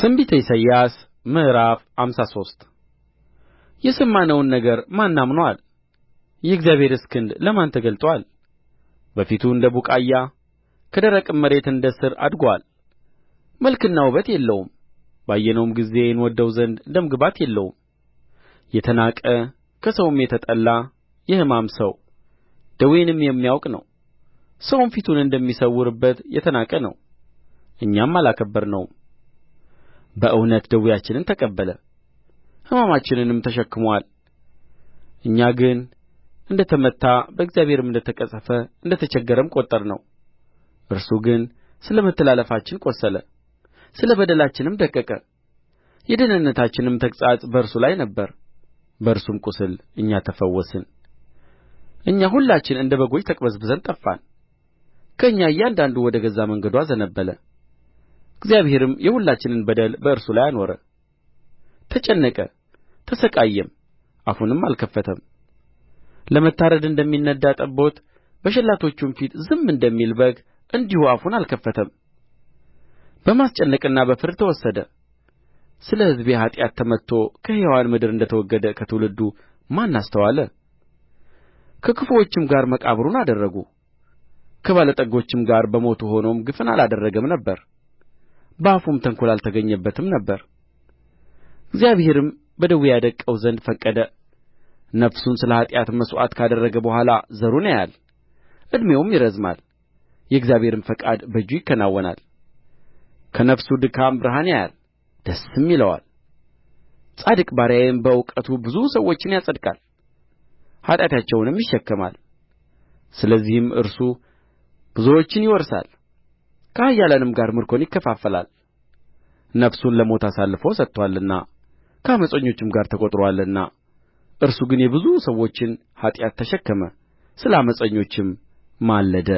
ትንቢተ ኢሳይያስ ምዕራፍ 53 የሰማነውን ነገር ማን አምኖአል? የእግዚአብሔርስ ክንድ ለማን ተገልጦአል? በፊቱ እንደ ቡቃያ ከደረቅም መሬት እንደ ሥር አድጎአል። መልክና ውበት የለውም፣ ባየነውም ጊዜ እንወድደው ዘንድ ደም ግባት የለውም። የተናቀ ከሰውም የተጠላ የሕማም ሰው ደዌንም የሚያውቅ ነው። ሰውም ፊቱን እንደሚሰውርበት የተናቀ ነው፣ እኛም አላከበርነውም። በእውነት ደዌያችንን ተቀበለ፣ ሕመማችንንም ተሸክሞአል። እኛ ግን እንደ ተመታ በእግዚአብሔርም እንደ ተቀሠፈ እንደ ተቸገረም ቈጠርነው። እርሱ ግን ስለ መተላለፋችን ቈሰለ፣ ስለ በደላችንም ደቀቀ። የደኅንነታችንም ተግሣጽ በእርሱ ላይ ነበረ፣ በእርሱም ቍስል እኛ ተፈወስን። እኛ ሁላችን እንደ በጎች ተቅበዝብዘን ጠፋን፣ ከእኛ እያንዳንዱ ወደ ገዛ መንገዱ አዘነበለ። እግዚአብሔርም የሁላችንን በደል በእርሱ ላይ አኖረ። ተጨነቀ፣ ተሣቀየም፣ አፉንም አልከፈተም። ለመታረድ እንደሚነዳ ጠቦት በሸላቶቹም ፊት ዝም እንደሚል በግ እንዲሁ አፉን አልከፈተም። በማስጨነቅና በፍርድ ተወሰደ። ስለ ሕዝቤ ኃጢአት ተመትቶ ከሕያዋን ምድር እንደ ተወገደ ከትውልዱ ማን አስተዋለ? ከክፉዎችም ጋር መቃብሩን አደረጉ፣ ከባለጠጎችም ጋር በሞቱ ሆኖም ግፍን አላደረገም ነበር፣ በአፉም ተንኰል አልተገኘበትም ነበር። እግዚአብሔርም በደዌ ያደቅቀው ዘንድ ፈቀደ። ነፍሱን ስለ ኃጢአት መሥዋዕት ካደረገ በኋላ ዘሩን ያያል፣ ዕድሜውም ይረዝማል፣ የእግዚአብሔርም ፈቃድ በእጁ ይከናወናል። ከነፍሱ ድካም ብርሃን ያያል፣ ደስም ይለዋል። ጻድቅ ባሪያዬም በእውቀቱ ብዙ ሰዎችን ያጸድቃል፣ ኃጢአታቸውንም ይሸከማል። ስለዚህም እርሱ ብዙዎችን ይወርሳል፣ ከኃያላንም ጋር ምርኮን ይከፋፈላል። ነፍሱን ለሞት አሳልፎ ሰጥቶአልና ከዓመፀኞችም ጋር ተቈጥሮአልና፣ እርሱ ግን የብዙ ሰዎችን ኃጢአት ተሸከመ፣ ስለ ዓመፀኞችም ማለደ።